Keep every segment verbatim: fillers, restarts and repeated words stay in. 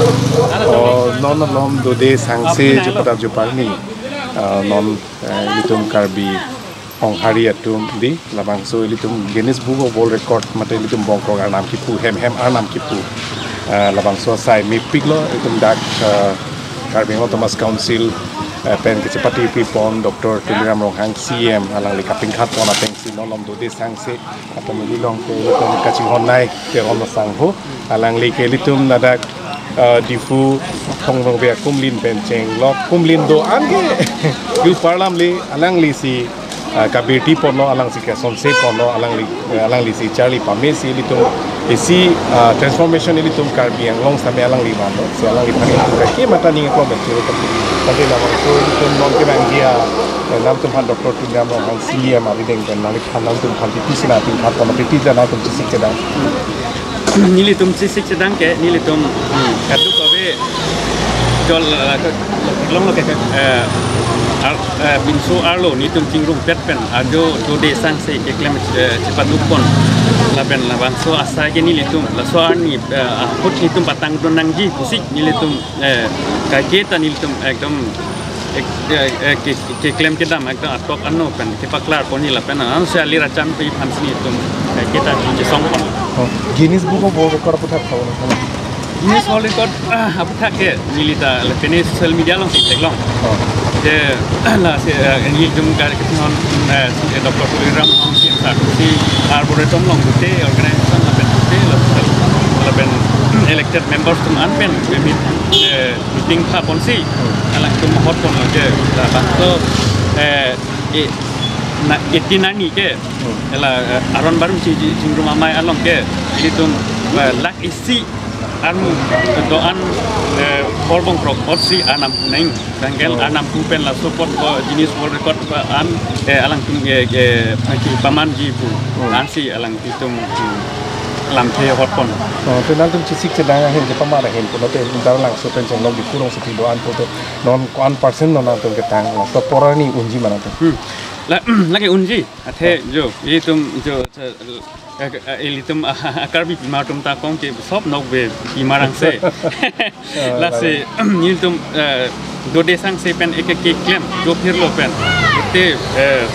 Oh, non alom dode sangse jupadap juparni. Ah, non, eh, ilitum Karbi Honghari atum di labangso ilitum Guinness Book of World Record mate ilitum bongkrok arnam kipu, hem hem arnam kipu. Ah, labangso asai mepiklo ilitum dak, ah, Karbi Anglong Autonomous Council, eh, pen kachepatipon Doctor Tuliram Ronghang C M alangli kapingkhat pon atengsi non alom dode sangse atum ili along ke ilitum kachinghon nai Teron asangho, alangli ke ilitum ladak, eh, Diphu thongrongve akumlin pen chenglok kumlin do-an ke yu parlam le alanglisi, eh, kabirti ponlo, alangsi kesonse ponlo, alangli, eh, alanglisi charli pamesi ilitum isi, eh, transformation ilitum Karbi Anglong same alangli vanlo, si alangli aphan ilitum ke mata ning klom churu tapi labangso ilitum non kevangji, eh, nangtumphan Doctor Tuliram Ronghang C M arideng pen nangli aphan nangtumphan pipi sina pingkhat pon pipi jan nangtum chesik chedang. Nelitum chesik chedang ke, nelitum, hmm, kadokave jol, eh, ke, long lo ke, ke, eh, ar-, eh, binso arlo nelitum chingrumpet pen ajo dode sangse keklem, eh, chepadukpon lapen labangso asai ke nelitum laso arni, eh, ahut nelitum patangdun nangji pusi nelitum, eh, kaiketa nelitum ekdom ek, eh, eh, ke, keklem kedam ekdom atok ano pen kepaklar ponji lapen ansi alir acham pe aphansi nelitum kaiketa chesongpon. Oh, Guinness Book of World Record aphuthak tha. Guinness World Record, ah, aphuthak ke neli ta lapen social media alongsi theklong. Oh. Je, lasi, eh, nelitum kar kethon, eh, si, eh, Doctor Tuliram Ronghang si, ah, si Arboretum along te organization lapen te lapen, lapen elected members atum an pen, eh, meet, eh, meeting tha ponsi, hmm, alangtum ahut ponlo je, labangso, eh, eh, na, eighteen arni ke, hmm, ela, eh, aron barim si, si, chingrum amei along ke, ilitum, eh, lakh isi armu do-an, eh, bor bongkrok ot si arnam nang, bangkel, oh, arnam pu pen laso apot ko Guinness World Record pa an, eh, alangtum, eh, eh, pamanji pu, hmm, ansi alang itum, hmm, lamthe ahut pon. Oh, to nangtum chesik chedang ahin je pamar ahin pulote Taralangso pen chenglok Diphu rongsopi do-an pulote non ko-an percent non nangtum ketang laso apor arni unji ma nangtum? Hmm. La, lake unji. Athe, oh, jo, itum jo, eh, eh, ilitum, ah, Karbi pimar atum ta kong ke sop nokbe pimar angse. Ah, lasi, lake ilitum, eh, dode sangse pen eke keklem, do phirlo pen. Te, eh,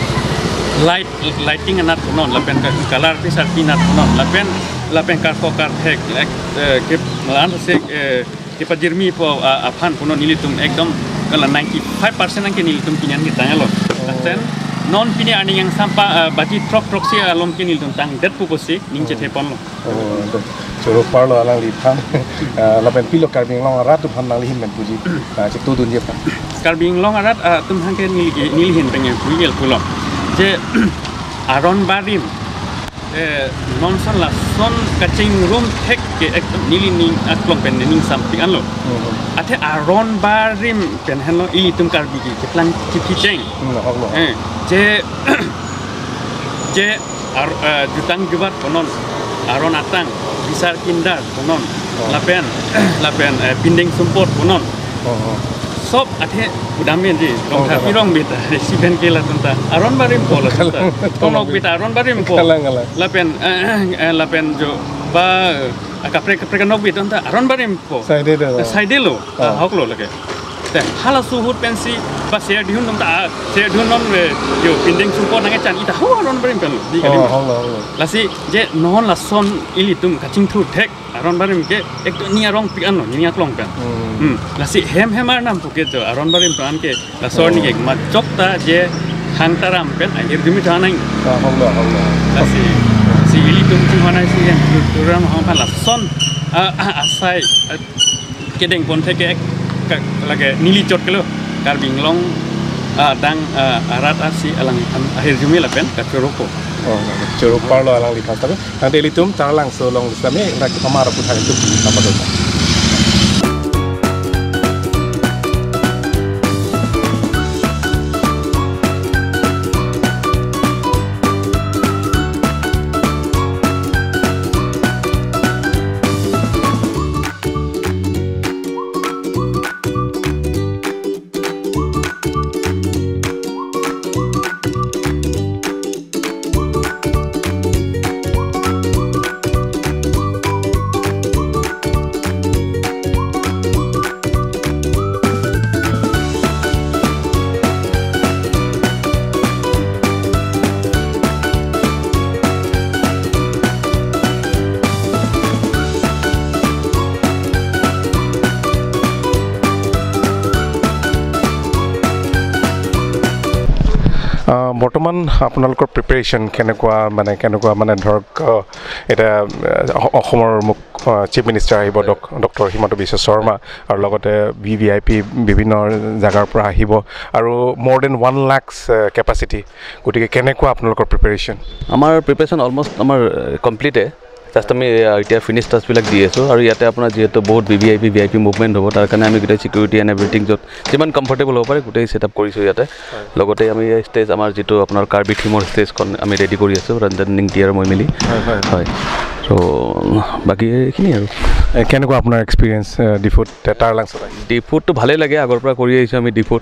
light, lighting anat punon, lapen ke color piece arpi anat punon, lapen, lapen karko karthek, like, eh, ke, la-an se, eh, kepajirmipo, ah, aphan punon nelitum ekdom kala ninety-five percent anke nelitum pinyan ketanglo. Oh. Lapen non pini arni yang sampa, ah, baji throk throksi along ke nelitum tangdet pu pusi ning, oh, chethe ponlo. Oh, to. Choro parlo alangliphan. Ah, lapen pilo Karbi Anglong arat aphan nangli ahin pen puji, ah, chetudunji aphan? Karbi Anglong arat, ah, atum aphan ke neli, neli ahin pen puji el pulo. Je aron barim, eh, non ason lason kachingrum thek ke ekdom neli ning aklong pen ning sampik anlo. Hmm. Athe aron barim pen henlo ilitum Karbi ke keplang kiphicheng. Hmm, ahok lo. Eh, je, je ar-, eh, jutang jubat punon, aron atang, bisar kindar punon, oh, lapen, lapen, eh, pindeng sumpot punon. Oh, oh. Sop athe udam men di, oh, dongtha, kalang, pirong beta, resi pen ke latum ta aron barimpo latum ta. Kalang. Tongnok beta aron barimpo. Kalang, kalang. Lapen, eh, eh, lapen jo ba, eh, kaprek kaprek anok beta ta aron barimpo. Saidelo. Eh, saidelo. Oh. Ah, ahok lo lake. Te halaso ahut pensi ba ser dihun atum ta, ah, ser dihun non, eh, jo pindeng sumpot nangkechan ita ho aron barim pen di, oh, kali ma? Ahok lo, ahok lo. Lasi je non lason ilitum kachingthur thek aron barim ke ekdom ning arongpik anlo, ning aklong pen. Hmm. Hmm. Lasi hem hem arnam pu ke jo aron barim pen ke laso arni, oh, ke majok ta je hang taram pen ahirjume thanang. Ah, ahok lo, ahok lo. Lasi, si ilitum chinghonaisi hem Tuliram Ronghang aphan lason, ah, ah, asai, ah, kedeng pon thek ke ek, ka, lake neli chot kelo Karbi Anglong, ah, adang, ah, arat asi alang, am, ahirjume lapen kachoro po. Oh, choro parlo alangliphan ta. Tangte ilitum Taralangso along sitame, rak pamar aphuthak itum pini sama dong. বৰ্তমান আপোনালোকৰ প্ৰিপেৰেশ্যন কেনেকুৱা, মানে কেনেকুৱা, মানে ধৰক, আহ, এতিয়া, আহ, অ-, অসমৰ মুখ, আহ, চিফ মিনিষ্টাৰ আহিব, ডক-, ডক্টৰ হিমন্ত বিশ্ব শৰ্মা, আৰু লগতে ভি ভি আই পি বিভিন্ন জাগাৰ পৰা আহিব, আৰু more than one lakhs, আহ, কেপাচিটি। গতিকে কেনেকুৱা আপোনালোকৰ প্ৰিপেৰেশ্যন? আমাৰ প্ৰিপেৰেশ্যন অলমষ্ট আমাৰ, আহ, কমপ্লিটে। জাষ্ট আমি, আহ, এতিয়া ফিনিছ টাচবিলাক দি আছোঁ। আৰু ইয়াতে আপোনাৰ যিহেতু বহুত V V I P, V I P movement হ'ব, তাৰ কাৰণে আমি গোটেই ছিকিউৰিটি এণ্ড এভৰিথিং য'ত যিমান কমফৰ্টেবল হ'ব পাৰে, গোটেই ছেটআপ কৰিছোঁ ইয়াতে। লগতে আমি এই ষ্টেজ, আমাৰ যিটো আপোনাৰ কাৰ্বি থিমৰ ষ্টেজখন আমি ৰেডি কৰি আছোঁ, ৰঞ্জন নিংটি আৰু মই মিলি। হয়, হয়। হয়। তো বাকী এইখিনি আৰু। এ, কেনেকুৱা আপোনাৰ এক্সপিৰিয়েঞ্চ, এ, ডিফুত, তে-, টাৰ্লাংচত আহি? ডিফুততো ভালেই লাগে, আগৰ পৰা কৰি আহিছোঁ আমি ডিফুত।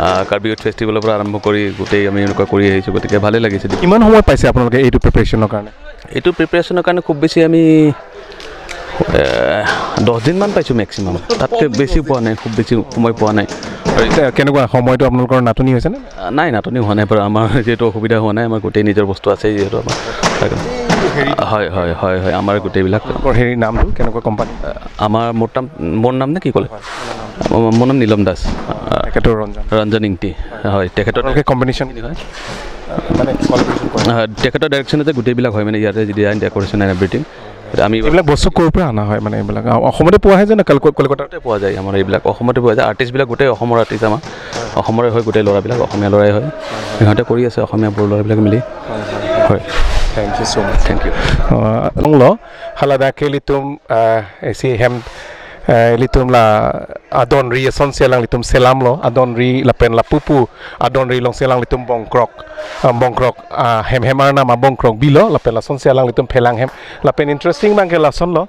আহ, কাৰ্বি ইউথ ফেষ্টিভেলৰ পৰা আৰম্ভ কৰি গোটেই আমি এনেকুৱা কৰি আহিছোঁ, গতিকে ভালেই লাগিছে। কিমান সময় পাইছে আপোনালোকে এইটো প্ৰিপেৰেশ্যনৰ কাৰণে? এইটো প্ৰিপেৰেশ্যনৰ কাৰণে খুব বেছি আমি, এ, দহ দিনমান পাইছোঁ মেক্সিমাম, তাতকৈ বেছি পোৱা নাই, খুব বেছি সময় পোৱা নাই। আৰু এতিয়া কেনেকুৱা, সময়টো আপোনালোকৰ নাটনি হৈছে নে? আহ, নাই, নাটনি হোৱা নাই বাৰু, আমাৰ যিহেতু অসুবিধা হোৱা নাই, আমাৰ গোটেই নিজৰ বস্তু আছেই যিহেতু আমাৰ। হয়, হয়, হয়, হয়, আমাৰ গোটেইবিলাক। আপোনালোকৰ হেৰি নামটো কেনেকুৱা কোম্পানী? আমাৰ, মোৰ নাম, মোৰ নাম নে কি ক'লে? মোৰ, মোৰ নাম নীলম দাস। তেখেতৰ ৰঞ্জন। ৰঞ্জন ইংতি। হয়, তেখেতৰ আপোনালোকে কম্বিনেশ্যন কি হয়? মানে কলাবৰেশ্যন কৰে? হয়, তেখেতৰ ডাইৰেকশ্যনতে গোটেইবিলাক হয়, মানে ইয়াতে ডিজাইন, ডেক'ৰেশ্যন এণ্ড এভৰিথিং। আমি এইবিলাক বস্তু ক'ৰ পৰা অনা হয়, মানে এইবিলাক অ-, অসমতে পোৱা হয় যে নে কলক-, কলকাতাত? অসমতে পোৱা যায় আমাৰ এইবিলাক, অসমতে পোৱা যায়। আৰ্টিষ্টবিলাক গোটেই অসমৰ আৰ্টিষ্ট আমাৰ, অসমৰে হয় গোটেই ল'ৰাবিলাক, অসমীয়া ল'ৰাই হয়। সিহঁতে কৰি আছে, অসমীয়া বড়ো ল'ৰাবিলাক মিলি। হয়। Thank you so much. Thank you. Uh, longlo, hala dak ke ilitum, uh, isi hem, uh, ilitum la adon ri asonsi alanglitum selamlo, adon ri lapen lapu pu adon ri alongsi alanglitum bongkrok, uh, bongkrok, uh, hem hem arnam abongkrok bilo, lapen lasonsi alanglitum phelang hem, lapen interesting abangke lasonlo,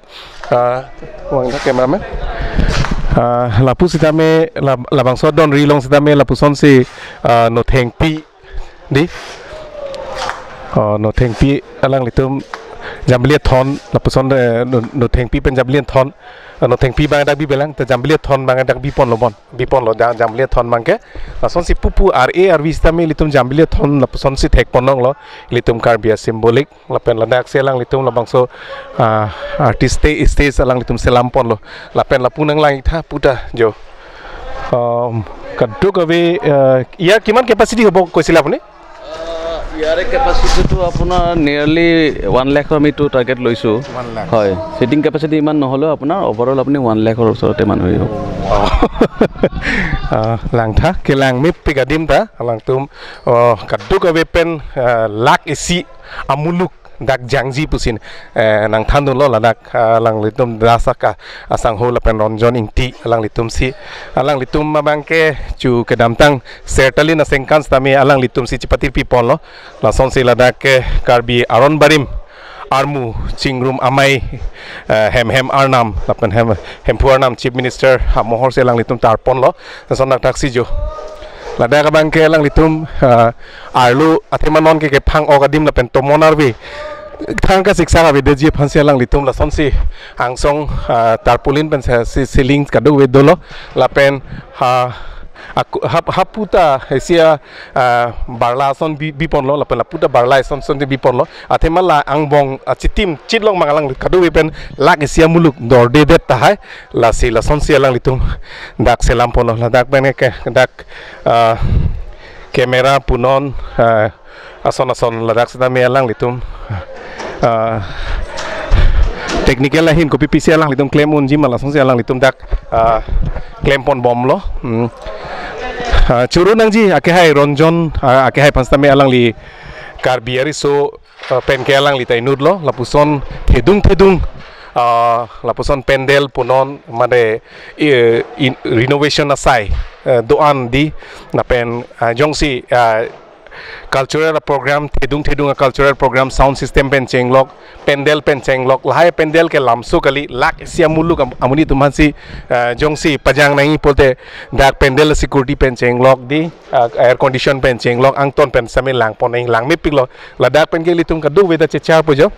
uh, wang na cameraman. Uh, lapu sitame, la-, labangso adon ri along sitame, lapusonsi, uh, nothengpi, di. Oh, nothengpi alanglitum jambili athon, lapuson, eh, no-, nothengpi pen jambili athon, eh, nothengpi abang dak bibelang, te jambili athon abang dak biponlo bon, biponlo ja-, jambili athon abangke. Lasonsi pupu ar e arvi sitame ilitum jambili athon lapusonsi thekpon longlo, ilitum Karbi a-symbolic, lapen ladaksi alanglitum labangso, ah, artist sta-, stage alanglitum selamponlo, lapen lapu nanglang-iktha puta jo. Um, kadokave, uh, ইয়াৰ কিমান কেপাচিটি হ'ব কৈছিলে আপুনি? আহ, ইয়াৰে কেপাচিটিটো আপোনাৰ নিয়াৰলি ওৱান লাখৰ আমিতো টাৰ্গেট লৈছোঁ। ওৱান লাখ। হয়, চিটিং কেপাচিটি ইমান নহ'লেও আপোনাৰ অভাৰঅল আপুনি ওৱান লাখৰ ওচৰতে মানুহ আহিব। আহ, langtha, kelangmepik adim ta, alangtum, uh, kadokave pen, uh, lak isi amuluk dak jangji pusi, eh, nangthandunlo ladak, ah, alanglitum das aka asangho lapen Ronjon Ingti alanglitumsi, alanglitum abangke chu kedamtang Sertalin asengkan sitame alanglitumsi chipatiri piponlo, lasonsi ladak ke Karbi Aron Barim armu Chingrum Amei, eh, hem hem arnam lapen hem, Hemphu arnam Chief Minister amohorsi alanglitum tarponlo, lason dak taksi jo. Ladak abangke alanglitum, ah, arlo athema non ke kephang-ok adim lapen tomon arve thang kasiksak avedetji aphansi alanglitum lasonsi angsong, ah, tarpaulin pen si, si ceiling kadokave dolo lapen ha, aku, hap-, haputa isi a, ah, barla ason bi-, biponlo lapen laputa barla ason son biponlo athema la angbong, ah, chitim chitlong mang alang kadokave pen lak isi amuluk dordedet tahai lasi lasonsi alanglitum dak selamponlo ladak pen ke dak ah, camera punon, ah, ason ason ladak sitame alanglitum, ah, technical ahin kopi pisi alanglitum klem unji ma lasonsi alanglitum dak, ah, klemponbomlo. Hmm. Ah, choro nangji akehai Ronjon, ah, akehai aphan sitame alangli Karbi ariso, ah, pen ke alangli ta inutlo, lapuson thedung thedung, ah, lapuson pandal punon mane, eh, in, renovation asai, eh, do-an di, lapen, ah, jongsi, ah, cultural program, thedung thedung a-cultural program, sound system pen chenglok, pandal pen chenglok, lahai pandal ke lamso kali, lak isi amuluk am-, amonit atum aphansi, ah, jongsi pajang nangji pulote dak pandal security pen chenglok di, ah, air condition pen chenglok, angton pen sitame langpon nangji, langmepiklo. Ladak pen ke ilitum kadokave ta checharpo jo.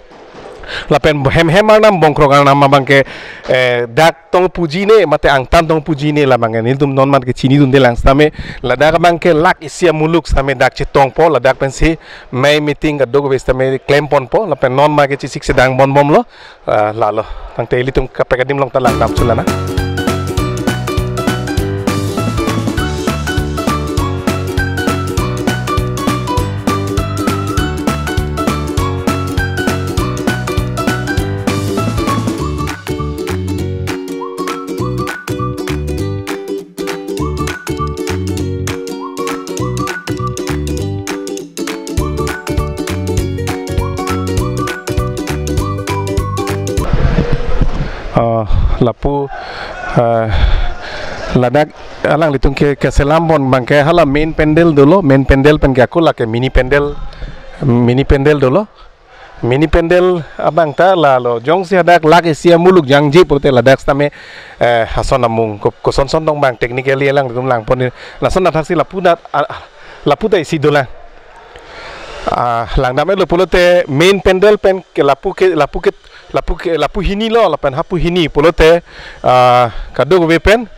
Lapen hem hem arnam bongkrok arnam abangke, eh, dak tong puji ne mate angtan tong puji ne labangke nelitum non abangke chinidundelang sitame ladak abangke lak isi amuluk sitame dak chetongpo, ladak pensi mei meeting kadokave sitame klemponpo lapen non abangke chesik sedang bonbomlo. Ah, lalo. Tangte ilitum kaprek adim along ta langdam chulana. Lapu, eh, ladak alanglitum ke, keselam pon abang ke hala main pandal dolo, main pandal pen ke ako lake mini pandal, mini pandal dolo. Mini pandal abang ta lalo, jongsi hadak lake isi amuluk jangji pulote ladak sitame, eh, hason amung ko-, kosonson tong abang technically alanglitum lang pon, lason athaksi lapu dat, ah, lapu ta isi dolang. Ah, langdam-etlo pulote main pandal pen ke lapu ke, lapu ke, lapu ke, lapu hini lo, lapen hapu hini pulote, ah, kadokave pen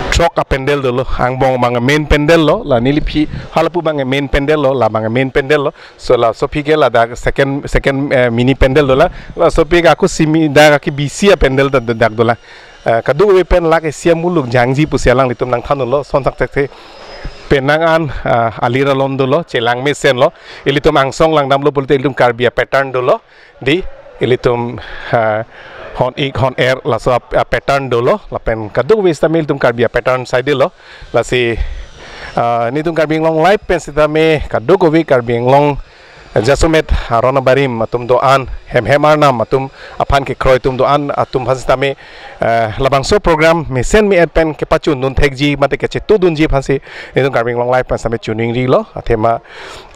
throk apandal dolo, angbong abang main pandal lo, la neli aphi halapu abang main pandal lo, la abang main pandal lo. So laso aphi ke ladak second, second, eh, mini pandal dolang. Laso aphi ke ako simi dak ke bisi apandal dak, dak dolang. Eh, kadokave pen lake isi amuluk jangji pusi alanglitum nangthanlo, son thakthak the. Penang an, eh, alir alon dolo, chelang mesen lo. Ilitum angsong langdamlo pulote ilitum Karbi a-pattern dolo. Dei, ilitum, eh, hon ik hon er laso a, a-pattern dolo. Lapen kadokave sitame ilitum Karbi a-pattern side lo. Lasi, eh, nelitum Karbi Anglong Live pen sitame kadokave Karbi Anglong jasemet aron abarim atum do-an, hemhem arnam atum aphan kekroi atum do-an atum aphan sitame, eh, labangso program mesen me-et pen kepachun dun thekji mate kechetu dunji aphansi nelitum Karbi Anglong Live pen sitame choningri lo. Athema,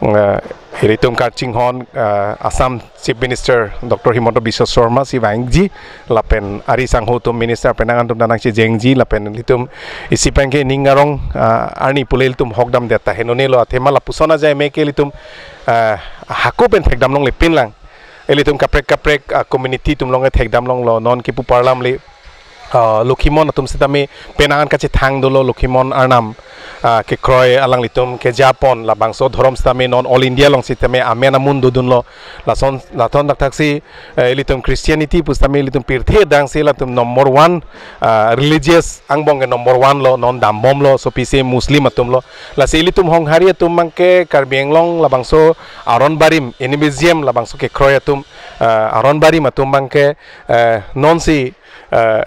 eh, ilitum karchinghon, eh, Assam Chief Minister Doctor Himanta Biswa Sarma si vangji, lapen ari sangho atum minister penang atum ta nangchejengji, lapen ilitum isi pen ke ning arong, ah, arni pule ilitum hok damdet ta henone lo. Athema lapuson ajai me ke ilitum, ah, hako pen thekdam longle pinlang. Ilitum kaprek kaprek, ah, community atum along thekdam longlo, non kipu parlam le, ah, Lokhimon atum sitame penang an kachethang dolo, Lokhimon arnam, ah, kekroi alanglitum keja pon, labangso dhorom sitame non All India along sitame amen amun dodunlo. Lason, lathon thakthak si, eh, ilitum Christianity pu sitame ilitum pirthe adang si latum number one, ah, religious angbong ke number one lo, non dambomlo, sopisi Muslim atum lo. Lasi ilitum Honghari atum abang ke Karbi Anglong labangso aron barim, animism labangso kekroi atum, ah, aron barim atum abang ke, eh, non si, eh,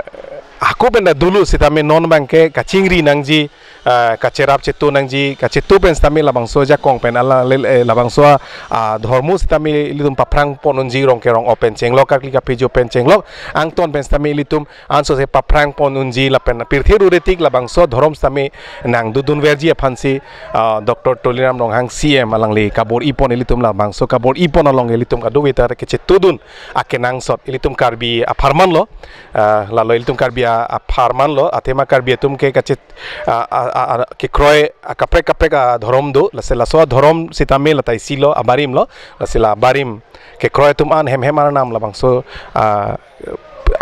hako pen ta dolo sitame non abang ke kachingri nangji, eh, kacherap chetu nangji, kachetu pen sitame labangso ajakong pen ala le, eh, labangso a, ah, dhormo sitame ilitum paphrang pon unji, rong kerong-o pen chenglok, karkli kaphejo pen chenglok, angton pen sitame ilitum ansose paphrang pon unji, lapen pirthe rure tik labangso dhorom sitame nang dodun verji aphansi, ah, Doctor Tuliram Ronghang C M alangli kabor-i pon ilitum, labangso kabor-i pon along ilitum kadokave ta kechetu dun akenangsot ilitum Karbi apharman lo, ah, lalo ilitum Karbi a, apharman lo, athema Karbi atum ke kachet, ah, ah, ah, ah, kekroi, ah, kaprek kaprek, ah, dhorom do, lasi laso dhorom sitame la ta isi lo, abarim lo, lasi la abarim kekroi atum an hemhem arnam labangso, ah,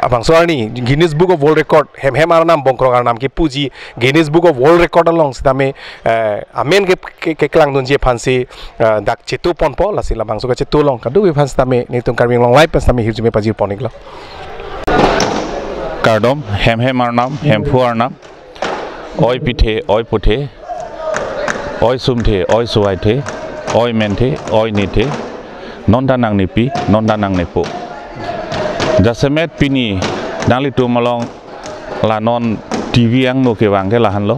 abangso arni Guinness Book of World Record, hemhem arnam bongkrok arnam kepuji Guinness Book of World Record along sitame, eh, amen ke, ke, keklang dunji aphansi, eh, dak chetu ponpo, lasi labangso kachetu along kadokave aphan sitame nelitum Karbi Anglong Live pen sitame hirjume pajir pon iklo. Kardom, hemhem arnam, Hemphu arnam, oi pithe, oi puthe, oi sumthe, oi suvaithe, oi menthe, oi nithe, non ta nangnepi, non ta nangnepo. Jasemet pini nanglitum along la non T V angno kevang ke lahenlo.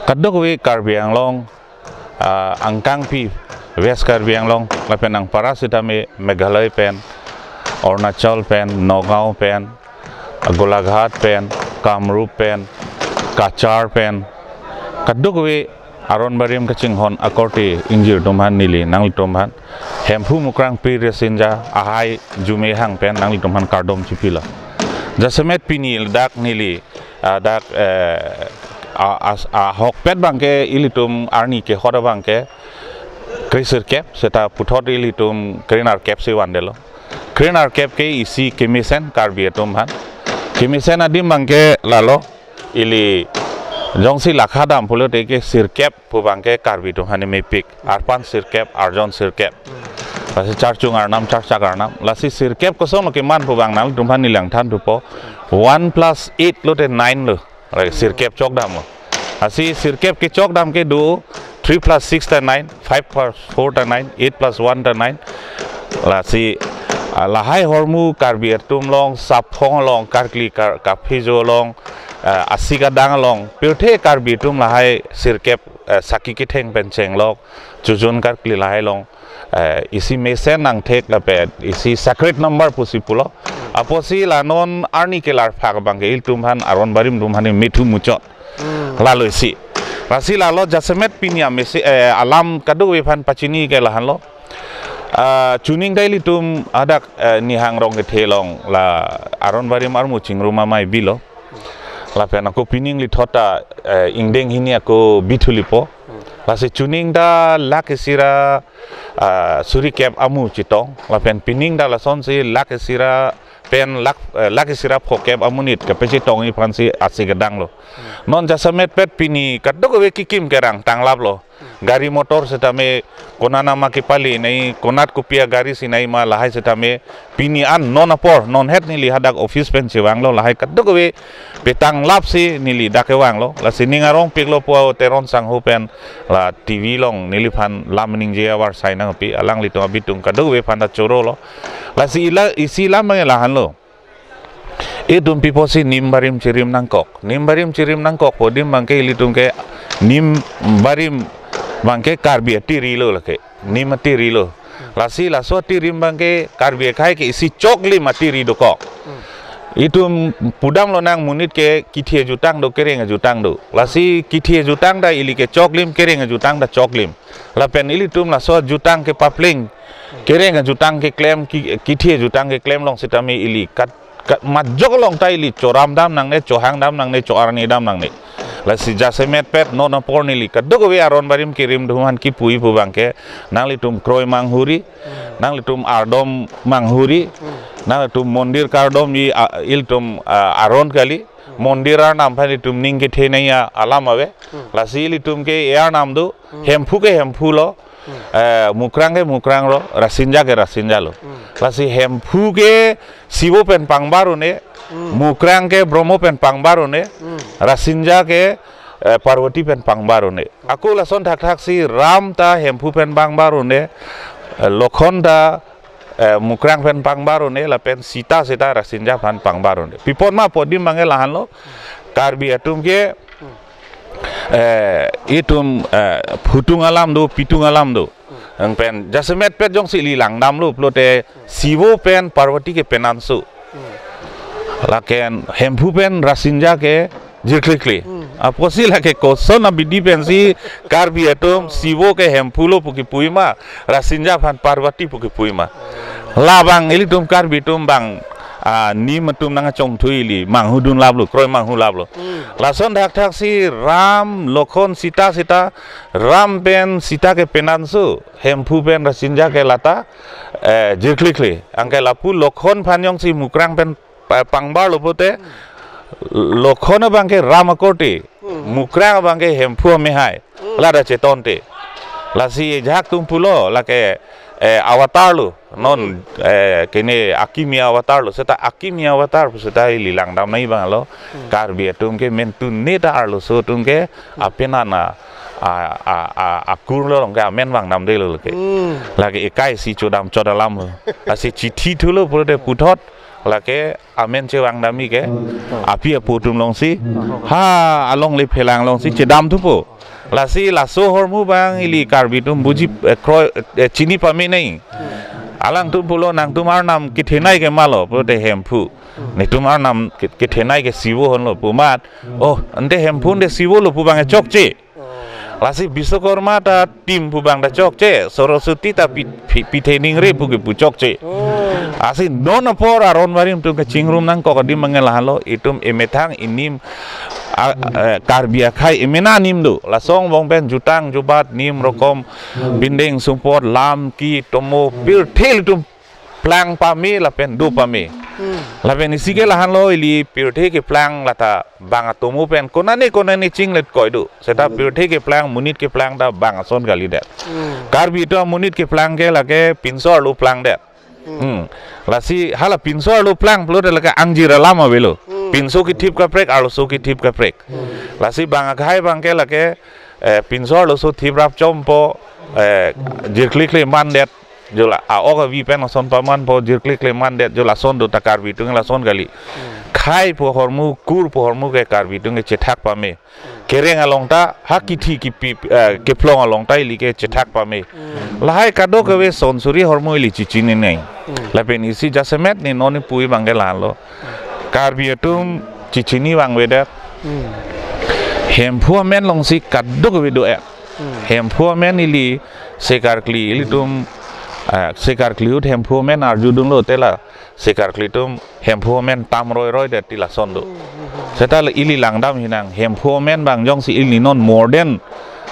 Kadokave Karbi Anglong, ah, angkangpi West Karbi Anglong, lapen angpara sitame Meghalaya pen, Arunachal pen, Nagaon pen, Golaghat pen, Kamrup pen, Cachar pen, kadokave aron barim kachinghon akorte ingjir atum aphan neli nanglitum aphan Hemphu Mukrang Pir Resinja ahai jume hang pen nanglitum aphan kardom chipilo. Jasemet pini dak neli, ah, dak, eh, a, as, ahokpet abang ke ilitum arni kehot abang ke kre sirkep, seta puthot ilitum kre nerkep si vandetlo. Kre nerkep ke isi kemesen Karbi atum aphan. Kemesen adim abang ke lalo, ili jongsi lakha dam pulote ke sirkep pu abang ke Karbi atum aphan mepik. Arpan sirkep, arjon sirkep. Lasi charchung arnam, charchak arnam. Lasi sirkep kosonlo keman pu abang nanglitum aphan neli langthan thupo. One plus eight lote nine lo. Lasi sirkep chok damlo. Lasi sirkep kechok dam ke do, three plus six ta nine, five plus four ta nine, eight plus one ta nine. Lasi, ah, lahai ahormu Karbi atum along, Saphong along, karkli kar, kaphejo along, eh, asik adang along pirthe Karbi atum lahai sirkep, eh, saki ketheng pen chenglok, chojun karkli lahai along, eh, isi mesen nangthek lapen isi sacred number pusi pulo. Apotsi la non arni kelar phak abangke ilitum aphan aron barim atum aphan methu muchot. Hmm. Lalo isi. Lasi lalo jasemet pini amesi, eh, alam kadokave aphan pachini ke lahenlo. Ah, chuning ta ilitum hadak, eh, Nihang Rong kethe along la aron barim armu chingrum amei bilo. Lapen ako pining lithot ta, eh, ingdeng hini ako bithulipo. Lasi chuning ta lakh isi ra, ah, suri kep amu chetong. Lapen pining ta lasonsi lakh isi ra pen lakh, eh, lakh isi ra phokep amonit kepachetongji aphansi asik adang lo. Non jasemet pet pini kadokave kekim kerang tanglaplo. Gari motor setame konat nama kepali nei, konat kopi agari si nei ma lahai setame pini an non apor, non het neli hadak office pen chevanglo lahai kadokave petanglapsi neli dak kevanglo. Lasi ning arongpiklo pu Teron Sangho pen la T V along neliphan lam ningje avarsai nangpi, alanglitum abitung kadokave aphan ta chorolo. Lasi ila isi lam abang lahenlo. Itum pi apotsi nim barim chirim nangkok. Nim barim chirim nangkok pu adim abangke ilitum ke nim barim abangke Karbi atiri lo lake. Nim atiri lo. Lasi laso atiri abangke Karbi akhei ke isi choklim atiri dokok. Itum pudam lonang monit ke kithi ajutang do, kereng ajutang do. Lasi kithi ajutang ta ili ke choklim, kereng ajutang ta choklim. Lapen ilitum laso ajutang kepapling, kereng ajutang keklem, ki-, kithi ajutang keklem along setame ili kat, kat majok along ta ili choram dam nangne, chohang dam nangne, cho-arni dam nangne. Lasi jasemet pet non apor neli kadokave aron barim kerim atum aphan kipuji pu abangke nanglitum kroi manghuri, nanglitum ardom manghuri, nanglitum mondir kardomji, a, ilitum, a, aron kali, mondir arnam aphan itum ning kethenei alam ave. Lasi ilitum ke e arnam do, Hemphu ke Hemphu lo, eh, Mukrang ke Mukrang lo, Rasinja ke Rasinja lo. Lasi Hemphu ke Sivo pen pangbar un-e, Mukrang ke Bromo pen pangbar un-e, Rasinja ke, eh, Parvati pen pangbar un-e. Ako lason thakthaksi Ram ta Hemphu pen pangbar un-e, eh, Lokhon ta, eh, Mukrang pen pangbar un-e, lapen Sita, Sita Rasinja aphan pangbar un-e. Pi apot ma pu adim abangke lahenlo, Karbi atum ke, eh, itum, eh, phutung alam do, pitung alam do. Anpen jasemet pet jongsi ili langdamlo pulote Sivo pen Parvati ke penanso. Lapen Hemphu pen Rasinja ke jirklikli. Apotsi lake koson abidi pensi Karbi atum Sivo ke Hemphu lo pu kipuji ma, Rasinja aphan Parvati pu kipuji ma. Labang ilitum Karbi atum abang, ah, nim atum nangchongthui ili manghudun laplo, kroi manghu laplo. Lason thakthaksi Ram, Lokhon, Sita, Sita, Ram pen Sita ke penanso, Hemphu pen Rasinja ke lata, eh, jirklikli. Anke lapu Lokhon aphan jongsi Mukrang pen pa-, pangbarlo pulote, Lokhon abangke Ram akorte, Mukrang abangke Hemphu amehai, lata chetonte. Lasi ajahak atum pulo, lake, eh, avatar lo, non, eh, kene akimi avatar lo, seta akimi avatar pu seta ili langdam nangji abang lo, Karbi atum ke mentune ta arloso atum ke, apenan a, a, a, a, akur lo along ke amen vangdamde lo ke. Lake ekai si chodam chot alam lo. Lasi chithi thulo pulote puthot, lake amen chevangdamji ke, api apo atum alongsi, ha alongle phelang alongsi chedam thupo. Lasi laso ahormu abang ili Karbi atum buji, eh, kroi, eh, chini pame nangji. Alangtum pulo nangtum arnam kethenei ke malo pulote Hemphu. Netum arnam ke-, kethenei ke Sivo henlo pu amat. Oh, ante Hemphu ante Sivo lo pu abang chokche. Lasi Biswakarma ta tim pu abang ta chokche, Saraswati ta pi-, pi-, pithe ningri pu kipu chokche. Lasi non apor aron barim atum kachingrum nangkok adim abang lahenlo, itum emethang inim a, eh, Karbi akhei emena nim do. Laso angbong pen jutang jubat nim rokom binding sumpot lam ki tomo pirthe ilitum plang pame lapen do pame. Lapen isi ke lahenlo ili pirthe keplang lata bang atomo pen konane konane chinglet koi do. Seta pirthe keplang monit keplang ta bang ason kalidet. Karbi atum monit keplang ke lake pinso arlo plangdet. Hmm. Lasi hala pinso arlo plang pulote lake angjir alam avelo. Pinso kithip kaprek, arloso kithip kaprek. Lasi bang akhei abangke lake, eh, pinso arloso thiprap chompo, eh, jirklikli mandet. Jo la a-ok avi pen ason pamanpo, jirkle klemandet, jo lason do ta Karbi atum lason kali. Khei pu ahormu, kur pu ahormu ke Karbi atum ke chethak pame. Kereng along ta, ha kithi kipi, eh, kephlong along ta ili ke chethak pame. Lahai kadokave son suri ahormu ili chichinine. Lapen isi jasemet ne non ne pui abang ke la-anlo. Karbi atum chichini abang avedet. Hemphu amen alongsi kadokave do-et. Hemphu amen ili se karkli ilitum, ah, se karkli ahut hemphu amen arjudunlo te la se karkli atum hemphu amen tam roiroidet ti lason do. Seta la ili langdam hinang, hemphu amen abang jongsi ili non modern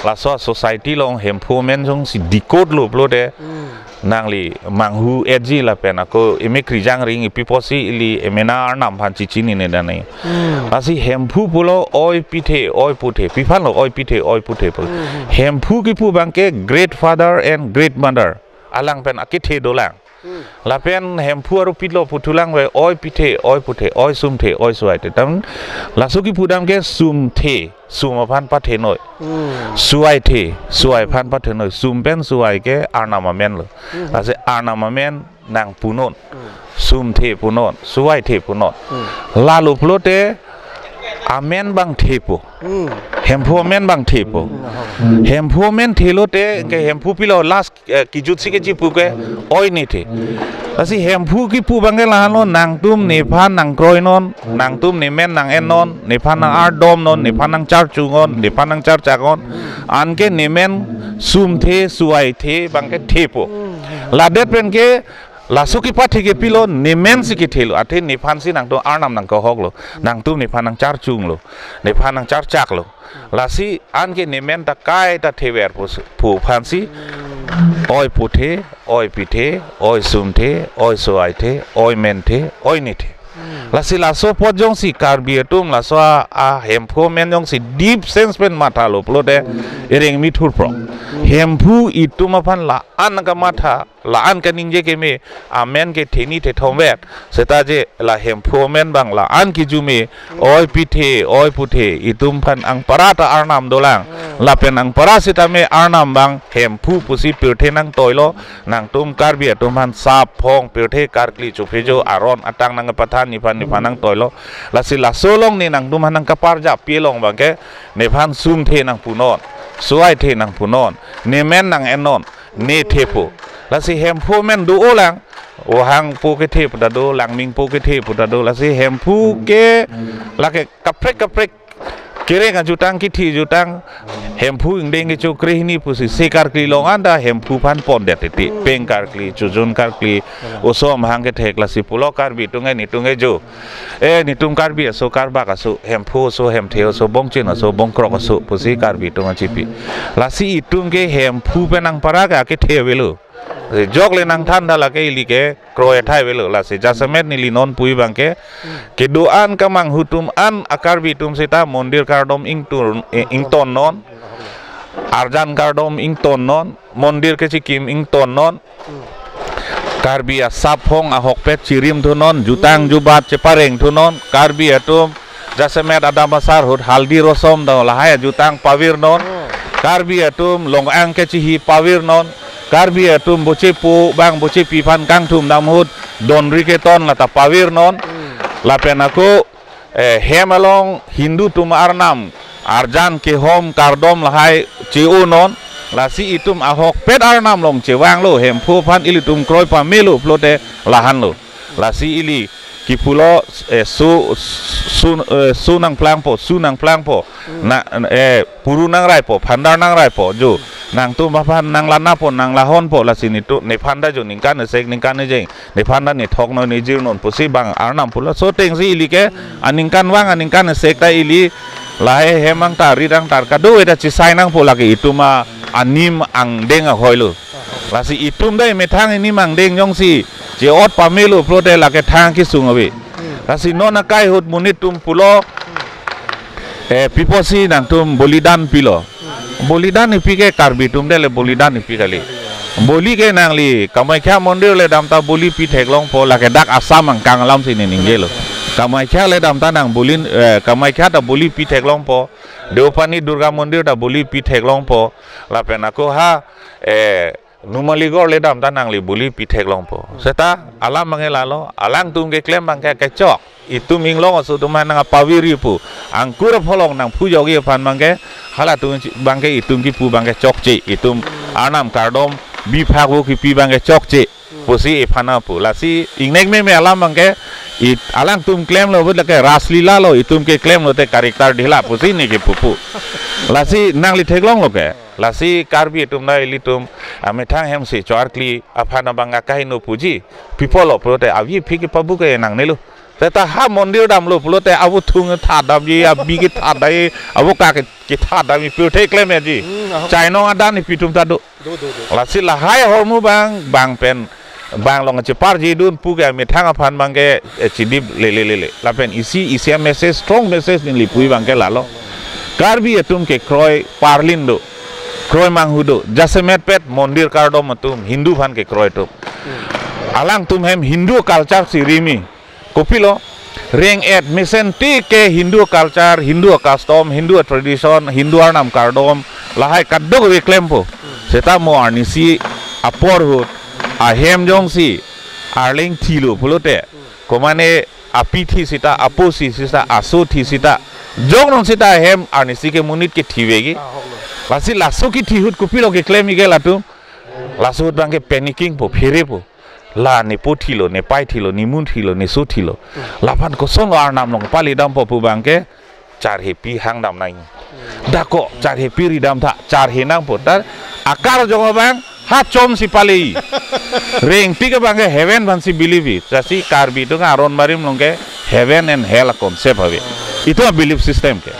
laso society along hemphu amen jongsi dikotlo pulote nangli manghu etji lapen ako emekri jangring ipi pusi ili emena arnam aphan chichinine dane. Lasi hemphu pulo oi pithe, oi puthe, pi aphanlo oi pithe, oi puthe pu. Hemphu kipu abang ke great father and great mother. Alang pen akethe dolang. Lapen hemphu aru pilo puthulang ve oi pithe, oi puthe, oi sumthe, oi suaithe. Tam laso kipu dam ke sumthe, sum aphan pathenoi. Suaithe, suai aphan pathenoi. Sum pen suai ke arnam amenlo. Lasi arnam amen nangpunon. Sumthe punon, suaithe punon. Lalo pulote amen abang thepo. Hemphu amen abang thepo. Hemphu amen thelote ke hemphu pilo last, eh, kijutsi kechipu ke oi ne the. Lasi hemphu kipu abang ke la-anlo, nangtum nephan nangkroinon, nangtum nemen nang-ennon, nephan nang-ardomnon, nephan nangcharchungnon, nephan nangcharchaknon. Anke nemen sumthe, suaithe abang ke thepo. Ladet pen ke laso kipathe ke pilo, nemensi kethelo, athe nephansi nangtum arnam nangkehoklo, nangtum nephan nangcharchunglo, nephan nangcharchaklo. Lasi anke nemen ta kaita thever pu, pu aphansi oi puthe, oi pithe, oi sumthe, oi suaithe, oi menthe, oi nethe. Lasi laso apot jongsi Karbi atum laso a, a hemphu amen jongsi deep sense pen mathalo pulote ireng mi thurpro. Hemphu itum aphan la-an kamatha, la-an kaningje keme, amen ke theni thethom vet. Seta je la hemphu amen abang la-an kijume, oi pithe, oi puthe, itum aphan angpara ta arnam dolang. Lapen angpara sitame arnam abang hemphu pusi pirthe nangtoilo, nangtum Karbi atum aphan sap phong pirthe karkli chuphejo aron atang nangpathan nephan nephan nangtoilo. Lasi laso along ne nangtum aphan nangkaparjap pi along abang ke nephan sumthe nangpunon, suaithe nangpunon, nemen nang-ennon, nethepo. Lasi hemphu amen do-olang, ohang po kethe pu ta do, langming po kethe pu ta do. Lasi hemphu ke lake kaprek kaprek kereng ajutang, kithi ajutang, hemphu ingdeng kecho krehini pusi se karkli along anta hemphu aphan pondet titi, peng karkli, chojun karkli, oso amahang kethek. Lasi pulo Karbi atum ke netum ke jo. Eh, netum Karbi aso, Karbak aso, hemphu aso, hemthe aso, bongchin aso, bongkrok aso pusi Karbi atum achipi. Lasi itum ke hemphu pen angpara ke akethe avelo. Jok le nangthan ta lake ili ke kroi athai avelo. Lasi jasemet neli non pui abang ke, kedo-an kamanghu atum an a-Karbi atum seta mondir kardom ingtun, eh, ingtonnon, arjan kardom ingtonnon, mondir kechikim ingtonnon. Karbi asap phong ahokpet chirimthunon, jutang jubat cheparengthunon. Karbi atum jasemet adam asar ahut haldi rosom do lahai ajutang pavirnon. Karbi atum long-ang kechihi pavirnon. Karbi atum boche po abang boche pi aphan kangthum dam ahut donri keton lata pavirnon. Lapen ako, eh, hem along Hindu atum arnam arjan kehom kardom lahai che-onon. Lasi itum ahokpet arnam along chevanglo, hemphu aphan ilitum kroi pamelo pulote la-anlo. Lasi ili kipulo, eh, su, su, eh, su nangplangpo, su nangplangpo. Na, eh, puru nangraipo, phandar nangraipo, jo. Nangtum aphan nanglanapo, nanglahonpo, lasi netum, nephan ta jo ningkan esek, ningkan ejeng, nephan ta nethoknon, nejirnon pusi bang arnam pulo. So atengsi ili ke aningkanvang, aningkan esek ta ili lahai hem angtar, rit angtar, kadokave ta chisai nangpo, lake itum a, anim angdeng ahoilo. Lasi itum ta methang anim angdeng jongsi che-ot pamelo pulote lake thang kesung ave. Lasi non akai ahut monit atum pulo, eh, pi pusi nangtum bolidan pilo. Bolidan ipi ke Karbi atum dele bolidan ipi kali. Boli ke nangli Kamakhya mondir le dam ta boli pi theklongpo, lake dak Assam angkang alamsi ne ningjelo. Kamakhya le dam ta nang boli, eh, Kamakhya ta boli pi theklongpo. Deopani Durga mondir ta boli pi theklongpo. Lapen ako ha, eh, Numaligarh ledam ta nangli buli pi theklongpo. Seta alam abangke lalo, alangtum keklem abangke kechok. Itum inglong aso atum nangpaviri pu. Angkur apholong nangphujogi aphan abangke, halatum abangke itum kipu abangke chokche. Itum arnam kardom biphak vo kipi abangke chokche pusi iphan pu. Lasi ingnek meme alam abangke, it alangtum klemlo but lake Raslila lo, itum keklem lote character dhila pusi ne kipu pu. Lasi nangli theklonglo ke. Lasi Karbi atum na ilitum amethang hem si choarkli aphan abang akai no puji. People lo pulote avi phi kepabuk ke nangnelo. Seta ha mondir damlo pulote avu thung tha damji, abi ketha dai, avu ka ke ketha damji pirthe klemji. Hmm, ahok. Chainong adan ni pitum ta do. Do, do, do. Lasi lahai ahormu abang, abang pen, abang along cheparji dun pu ke amethang aphan abangke, eh, chidip lele lele. Lapen isi, isi a-message, strong message neli pu abangke lalo. Karbi atum kekroi parlin do. Kroi manghu do. Jasemet pet mondir kardom atum, Hindu aphan kekroi atum. Hmm. Alangtum hem Hindu culture si rimi. Kopilo, reng-et mesen ti ke Hindu culture, Hindu custom, Hindu tradition, Hindu arnam kardom, lahai kadokave klempo. Seta mo arnisi apor ahut, ahem jongsi arleng thilo pulote, komane api thi sita, apo si sita, aso thi sita, jong non sita ahem arnisi ke monit ke thivegi. Lasi laso kithi ahut kopilo keklem-ik ke latum. Laso ahut abangke panicking po, phere po. La nepo thilo, nepei thilo, nemun thilo, neso thilo. Laphan kosonlo arnam along pali dampo pu abangke charhepi hang dam nang. Dako charhepi ridam tha, charhe nangpo. Ta akar jong abang ha chom si pali. Reng tik abangke heaven aphan si believe-i. Lasi Karbi atum aron barim along ke heaven and hell a-concept ave. Itum a-belief system ke.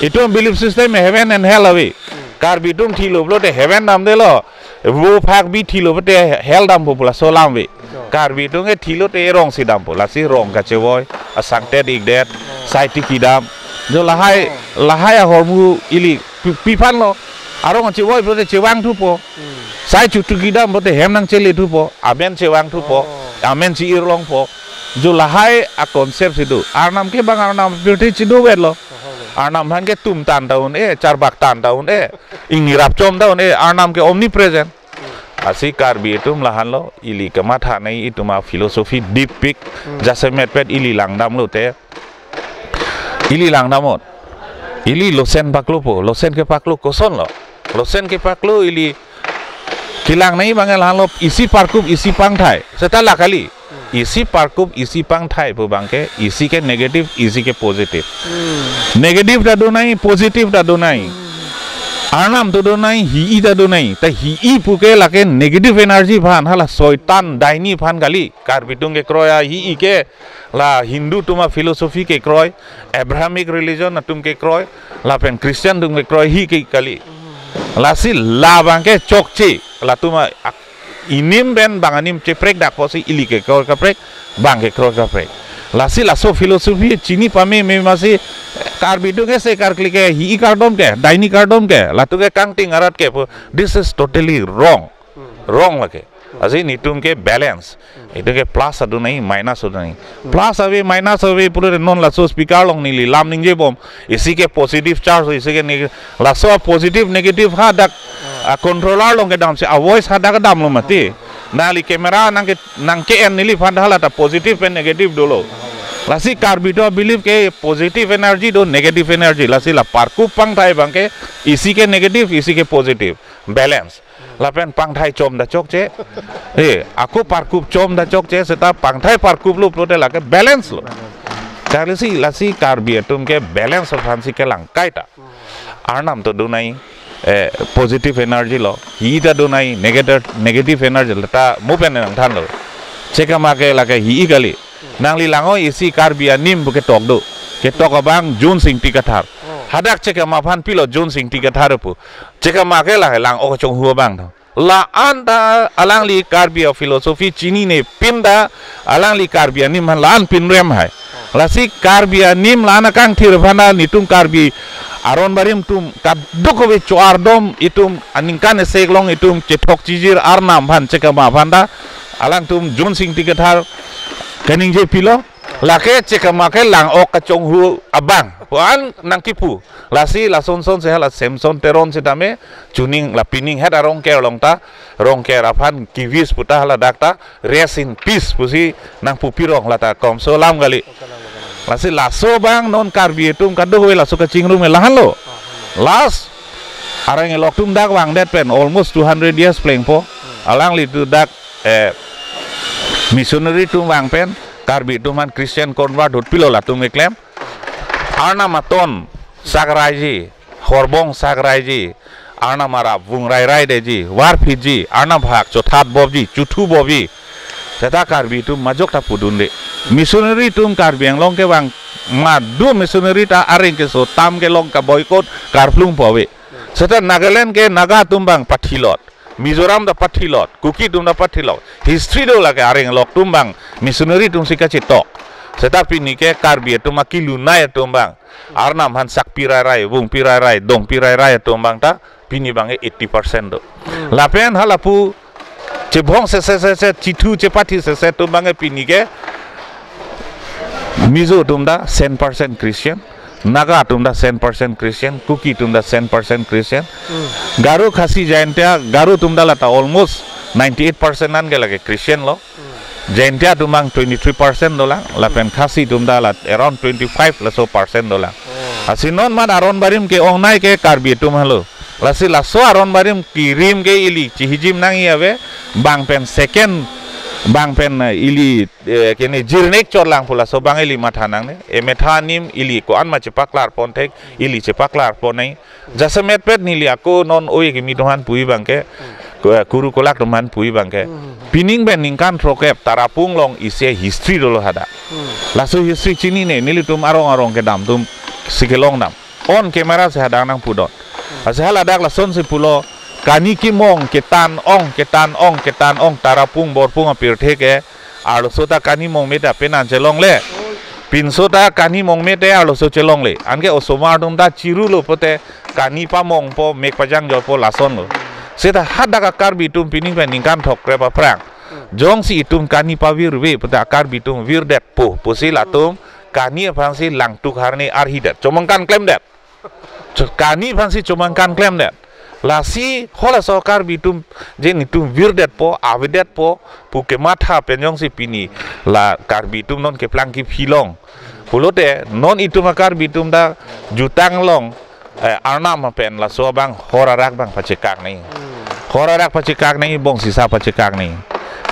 Itum a-belief system heaven and hell ave. Karbi atum thilo pulote heaven damdelo. Vo phak bi thilo pulote hell dampo pu laso alam ave. Karbi atum ke thilo te rong si dampo. Lasi rong kachevoi, asangtet ikdet, sai tiki dam. Jo lahai, lahai ahormu ili pi, pi aphanlo. Arong chevoi pulote chevang thupo. Sai chu tiki dam pulote hem nangchele thupo. Amen chevang thupo. Amen chi-ir longpo. Jo lahai a-concept si do. Arnam ke bang arnam pirthe chido vetlo. Arnam aphan ke tum tan ta un-e, charbak tan ta un-e. Ingni rap chom ta un-e, arnam ke omnipresent. Lasi Karbi atum lahenlo, ili kematha nei itum a-philosophy deep pik, jasemet pet ili langdam lote. Ili langdam-ot. Ili losen paklopo, losen kepaklo kosonlo. Losen kepaklo ili kelang nei abang lahenlo isi parkup isi pangthai. Seta la kali. Isi parkup isi pangthai pu abangke, isi ke negative, isi ke positive. Hmm. Negative ta do nei, positive ta do nei. Hmm. Arnam ta do nei, hi-i ta do nei. Ta hi-i puke lake negative energy aphan, hala soitan daini aphan kali. Karbi atum kekroi a-hi-i ke, la Hindu atum a-philosophy kekroi, Abrahamic religion atum kekroi, lapen Christian atum kekroi hi ke kali. Lasi la abangke chokche, latum a-, inim pen bang anim cheprek dak pusi ili kekroi kaprek, bang kekroi kaprek. Lasi laso philosophy chini pameme masi Karbi atum ke se karkli ke hi-i kardom ke, daini kardom ke, latum ke kangting arat ke pu. This is totally wrong. Wrong lake. Lasi netum ke balance. Itum ke plus adu nei, minus adu nei. Plus ave, minus ave, pulote non laso speaker along neli lam ningjebom. Isi ke positive charge, isi ke neg-, laso positive, negative hadak, a-controller along kedam si a-voice hadak damlo mati. Nangli camera nangke, nangke-en neliphan hala ta positive pen negative dolo. Lasi Karbi atum believe ke positive energy do, negative energy. Lasi la parkup pangthai abangke isi ke negative, isi ke positive. Balance. Lapen pangthai chom ta chokche. Eh, ako parkup chom ta chokche, seta pangthai parkuplo pulote lake balance lo. Karbi si, lasi Karbi atum ke balance aphan si kelang kaita. Arnam ta do nei, eh, positive energy lo. Hi ta do nei, negative, negative energy lo. Ta mo pen nangthanlo. Chekama ke lake hi-i kali. Nangli lang-o isi Karbi anim pu ketok do. Ketok abang John Singti Kathar. Oh. Hadak chekama aphan pilo John Singti Kathar pu. Chekama ke la lang-o kachonghu abang tho. La-an ta alangli Karbi a-philosophy chinine pin ta alangli Karbi anim aphan la-an pinrem hai. Lasi Karbi anim la-an akangthir aphan ta netum Karbi aron barim atum kadokave choardom itum aningkan isi along itum chethok chijir arnam aphan chekama aphan ta alangtum John Singti Kathar kaningje pilo. Lake chekama ke lang-ok kachonghu abang pu-an nangkipu. Lasi lason son se hala Samson Teron sitame chuning la pining het a Rongker along ta, Rongker aphan kivis puta haladak ta rest in peace pusi nangpu pirong lata komso alam kali. Lasi laso abang non Karbi atum kadokave laso kachingrum ke lahenlo. Last areng elok atum dak vangdet pen almost two hundred years plengpo. Alangli tu dak, eh, missionary atum vang pen Karbi atum aphan Christian convert hut pilo latum keklem. Arnam aton sakraiji, horbong sakraiji, Arnam arap vung rairaidetji, varphitji, Arnam ahak chothat bobji, chuthu bobji. Seta Karbi atum majok ta pudunde. Missionary atum Karbi Anglong kevang madu missionary ta areng keso tam kelong kaboycott karplung po ave. Seta Nagaland ke Naga atum abang pathilot. Mizoram ta pathilot, Kuki atum ta pathilot. History do lake areng elok atum abang missionary atum si kachetok. Seta pini ke Karbi atum akilunai atum abang, Arnam aphan sakpi rairai, vungpi rairai, dongpi rairai atum abang ta pini abang ke eighty percent do. Lapen halapu chebhong sese sese, chithu chepathi sese atum abang ke pini ke Mizo atum ta cent percent Christian, Naga atum ta cent percent Christian, Kuki atum ta cent percent Christian. Garo, Khasi, Jaintia, Garo atum ta lata almost ninety-eight percent an ke lake Christian lo. Jaintia atum abang twenty-three percent dolang, lapen Khasi atum ta la around twenty-five laso percent dolang. Lasi non mat aron barim ke-ongnei ke Karbi atum helo. Lasi laso aron barim kirim ke ili chihijim nangji ave, bang pen second, bang pen, eh, ili, eh, kene jirnek chorlang pu laso abang ili matha nangne. Emetha anim ili ko-an ma chepaklar pon thek, ili chepaklar pon nangji. Jasemet pet neli ako non ove kimi atum aphan puji abang ke, ku-, eh, kuru kolak atum aphan puji abang ke. Pining pen ningkan throkkep Tarapung along isi history dolo hadak. Laso history chinine, nelitum arong arong kedam atum si kelong dam. On camera si hadak nangpudon. Lasi haladak lason si pulo, kani kemong ketan ong, ketan ong, ketan ong, Tarapung Borpung apirthe ke, arloso ta kani mongme ta penan chelongle. Pinso ta kani mongme te arloso chelongle. Anke osomar atum ta chirulo pote kani pamongpo, mek pajangjopo, lasonlo. Seta hadak a Karbi atum pining pen ningkan throkkrep aphrang, jongsi itum kani pavirve pote a Karbi atum virdetpo pusi latum kani aphansi langtuk harni arhidet, chomangkan klemdet. Cho-, kani aphansi chomangkan klemdet. Lasi halaso Karbi atum je netum virdetpo, avedetpo pu kematha pen jongsi pini la Karbi atum non keplang kephi long pulote, non itum a Karbi atum ta jutang along, eh, Arnam pen laso abang hor arak abang pachekak nangji. Hor arak pachekak nangji, bong sisa pachekak nangji.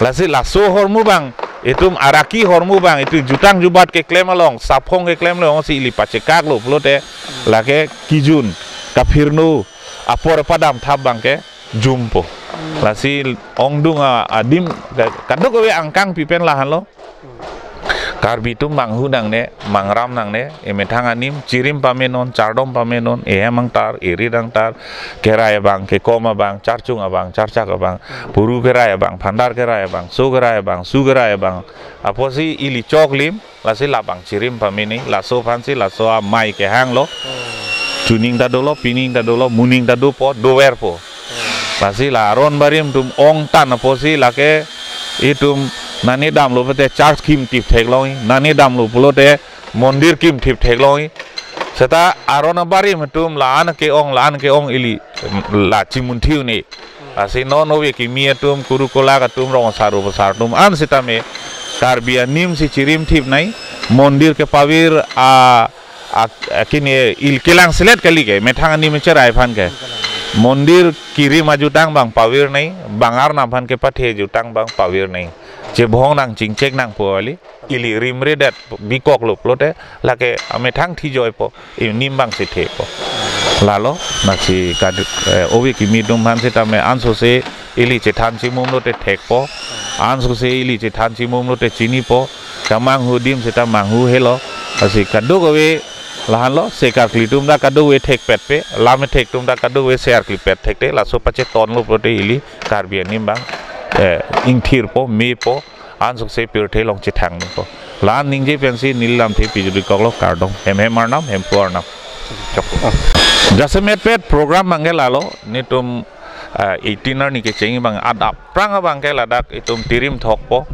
Lasi laso ahormu abang, itum araki ahormu abang, itum jutang jubat keklem along, saphong keklem along si ili pachekaklo pulote, lake kijun, kaphirno, apor padam thap abang ke jumpo. Lasi ongdung a-, adim ka-, kadokave angkang pi pen lahenlo. Karbi atum manghu nangne, mangram nangne, emethang anim, chirim pamenon, chardom pamenon, ehem angtar, erit angtar, kerai abang, kekom abang, charchung abang, charchak abang, puru kerai abang, phandar kerai abang, so kerai abang, su kerai abang. Apotsi ili choklim, lasi labang chirim pameni, laso aphansi laso amei kehanglo. Chuning ta dolo, pining ta dolo, moning ta dopo, doverpo. Lasi la aron barim atum ongtan apotsi lake itum nani damlo pote church kimthip theklongji, nani damlo pulote mondir kimthip theklongji. Seta aron abarim atum la-an ke-ong, la-an ke-ong ili la chimunthi un-e. Lasi non ove kimi atum, kuru kolak atum, rong asar, ru asar atum an sitame Karbi anim si chirim thip nangji, mondir kepavir a, a, a kini ili kelang selet kali ke, methang anim cherai aphan ke. Mondir kirim ajutang abang pavir nangji, bang Arnam aphan kepathe jutang abang pavir nangji. Chebhong nang chingchek nangpo kali, ili rimredet bikoklo pulote, lake amethang thijoipo, inim abang si thepo. Lalo, lasi kad-, eh, ove kimi atum aphan sitame ansose ili chethan chimum lote thekpo, ansose ili chethan chimum lote chinipo, kemanghu adim seta manghu helo, lasi kadokave lahenlo, sekarkli atum ta kadokave thekpetpe, lam thek atum ta kadokave sekarkli pet thekte, laso pachetonlo pulote ili Karbi anim abang, eh, ingthirpo, mepo, ansose pirthe along chethang nangpo. La-an ningje pensi neli lamthe pijuri koklo, kardom. Hem hem Arnam, Hemphu Arnam. Chok. Jasemet pet program abang ke lalo, netum, ah, eighteen arni kecheng abang adap. Aphrang abang ke ladak itum tirim thokpo.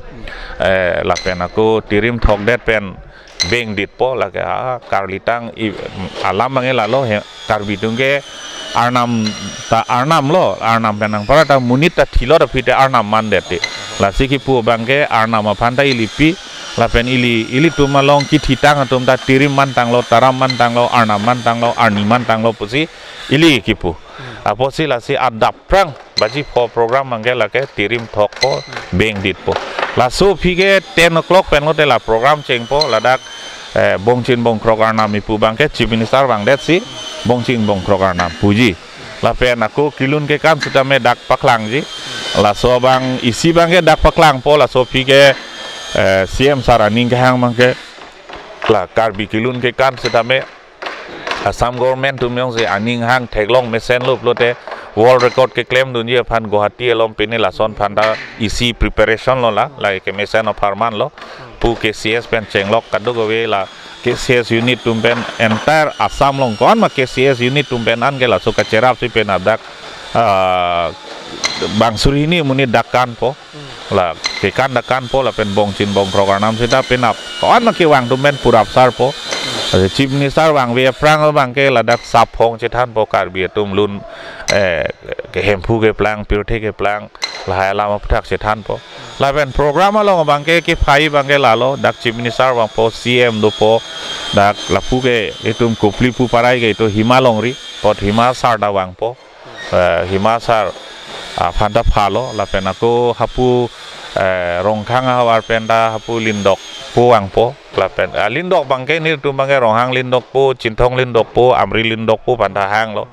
Eh, lapen ako tirim thokdet pen bengditpo, lake a karlitang i, alam abangke lalo he, Karbi atum ke arnam ta arnam lo, arnam pen nangpara ta monit ta thilot aphi te arnam mandet te. Lasi kipu abangke arnam aphan ta ili pi, lapen ili, ilitum along kithitang atum ta tirim mantanglo, taram mantanglo, arnam mantanglo, arni mantanglo pusi ili kipu. Apotsi lasi adap prang baji pho program abangke lake tirim thokpo, bengditpo. Laso aphi ke ten o'clock pen lote la program chengpo, ladak, eh, bongchin bongkrok arnam ipu abangke Chief Minister vangdetsi bongchin bongkrok arnam puji. Lapen ako kelun kekan sitame dak paklangji. Laso abang isi abangke dak paklangpo, laso aphi ke, eh, C M sir aning kehang abangke la Karbi kelun kekan sitame Assam government atum jongsi aning hang theklong mesenlo pulote world record keklemdunji aphan Guwahati along pini lason aphan ta isi preparation lo la, lake mesen apharman lo. Pu K C S pen chenglok kadokave la K C S unit atum pen entire Assam along ko-an ma K C S unit atum pen anke laso kacherapsi pen adak, ah, bang suri hini amonit dak kanpo. La kekan dak kanpo lapen bongchin bongkrok arnam seta penap ko-an ma kevang atum pen purap sarpo. Lasi Chief Minister vangve aphrang abangke ladak saphong chethanpo, Karbi atum lun, eh, ke Hemphu keplang, pirthe keplang, lahai alam aphuthak chethanpo. Lapen program along abangke kephai abangke lalo, dak Chief Minister vangpo, C M dopo, dak lapu ke itum Kopili pu parai ke itum Hima Longri, apot Hima sar ta vangpo. Eh, Hima sar, ah, aphan ta phalo, lapen ako hapu, eh, Rongkhang ahavar pen ta hapu Lindok po vangpo, lapen, ah, Lindok abangke nelitum abangke Ronghang Lindok po, Chinthong Lindok po, Amri Lindok po aphan ta hanglo.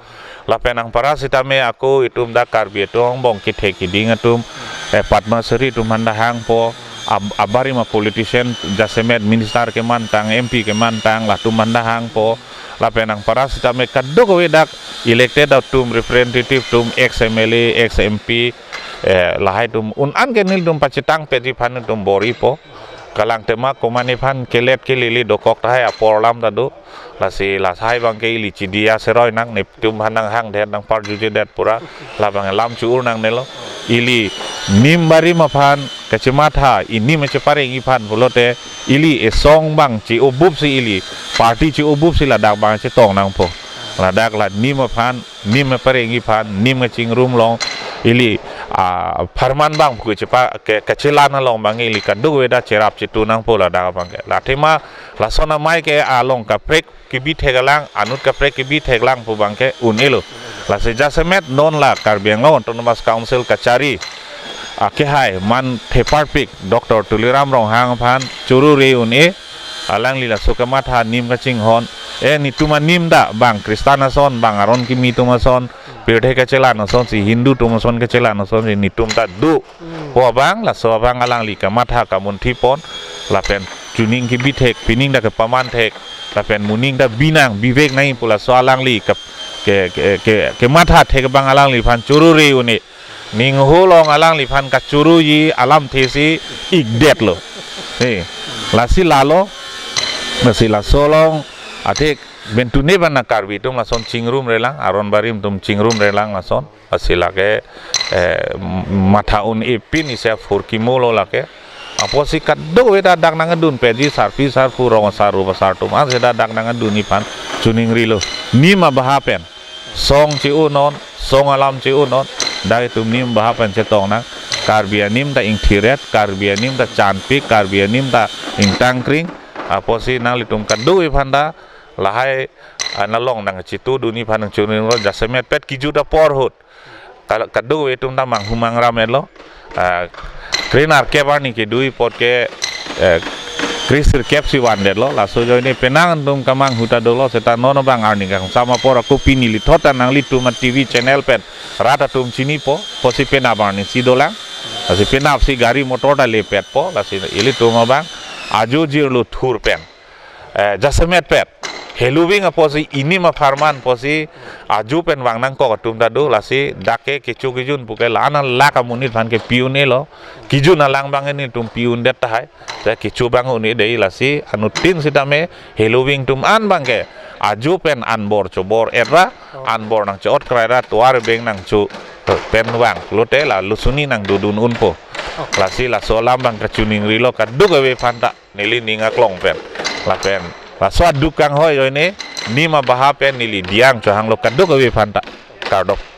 Lapen nangpara sitame ako itum dak Karbi atum angbong kethek kiding atum, eh, Padma Shri atum aphan ta hangpo, ab-, abarim a politician jasemet minister kemantang, M P kemantang, latum aphan ta hangpo. Lapen nangpara sitame kadokave dak elected atum, representative atum, ex M L A, ex M P, eh, lahai atum un-an ke nelitum pachetang peji aphan itum bor-ipo. Kalang tema komatne aphan kelet kelele dokok tahai apor alam ta do. Lasi lahai abangke ili chidi aseroi nang, netum aphan nanghangdet, nangparjujedet pura. Labang lam chu-ur nangnelo. Ili nim barim aphan kachematha, i nim chepareng-i aphan pulote, ili esong abang che-obupsi, ili party che-obupsi ladak abang chetong nangpo. Ladak la nim aphan, nim pareng-i aphan, nim kachingrum along, ili, ah, apharman abang pu chepa ke, kachelan along abang ili kadokave ta cherap chetu nangpo ladak abangke. La athema lason amei ke along kaprek kebi theklang, anut kaprek kebi theklang pu abangke un-elo. Lasi jasemet non la Karbi Anglong Autonomous Council kachari akehai manthe parpik Doctor Tuliram Ronghang aphan choro-re un-e, alangli laso kamatha nim kachinghon. Eh, netum anim ta bang Christian ason, bang aron kimi atum ason, pirthe kachelan asonsi, Hindu atum ason kachelan asonsi netum ta do. Hmm. Po abang, laso abang alangli kamatha kamunthipon, lapen chuning kebi thek, pining ta kepaman thek, lapen moning ta binang, bivek nangji pu laso alangli ke, ke, ke, ke, kematha thek abang alangliphan choro-re un-e. Ningho along alangliphan kachoroji alamthe si ikdetlo. He, lasi lalo, lasi laso along athek bentune bana Karbi atum lason chingrumrelang, aron barim atum chingrumrelang lason. Lasi lake, eh, matha un-e pin isi aphurkimo lo lake. Apotsi kadokave ta dak nangdun peji, sarpi sarpo, rong asar rup asar atum an seta dak nangdun-i aphan chuningrilo. Nim abaha pen song che-onon, song alam che-onon, dak itum nim abaha pen chetong nang. Karbi anim ta ingthiret, Karbi anim ta chanpik, Karbi anim ta ingtangkring. Apotsi nanglitum kadokave aphan ta lahai, ah, nalong nangchitudun-i aphan nangchuninglo, jasemet pet kejut apor ahut. Ka-, kadokave atum ta manghu mangram-etlo. Ah, krenerkep arni kedo-i apot ke, eh, kresirkep si vandetlo. Laso ajoine penang atum kemanghu ta dolo, seta non abang arni kangsam apor ako pini lithot ta nanglitum a-T V channel pen rat atum chinipo, apotsi penap arni si dolang. Lasi penapsi gari motor ta lepetpo, lasi ilitum abang ajo jirlo thur pen, eh, jasemet pet heloving apotsi, inim apharman apotsi, ajo pen vang nangkok atum ta do, lasi dak ke kecho kejun puke la-an alak amonit aphan ke pi un-elo, kejun alang abang netum pi undet tahai, te kecho abang un-e dei, lasi anuttin sitame heloving atum an abangke ajo pen anbor chobor-et ra, anbor nangcho-ot krai ra, tovar beng nangcho, eh, pen vang lote la lusuni nangdodun unpo. Lasi laso alam abang kachiningrilo kadokave aphanta neli ning aklong pen. Lapen laso aduk kanghoi ajoine nim abaha pen neli diang chohanglo kadokave aphanta. Kardom.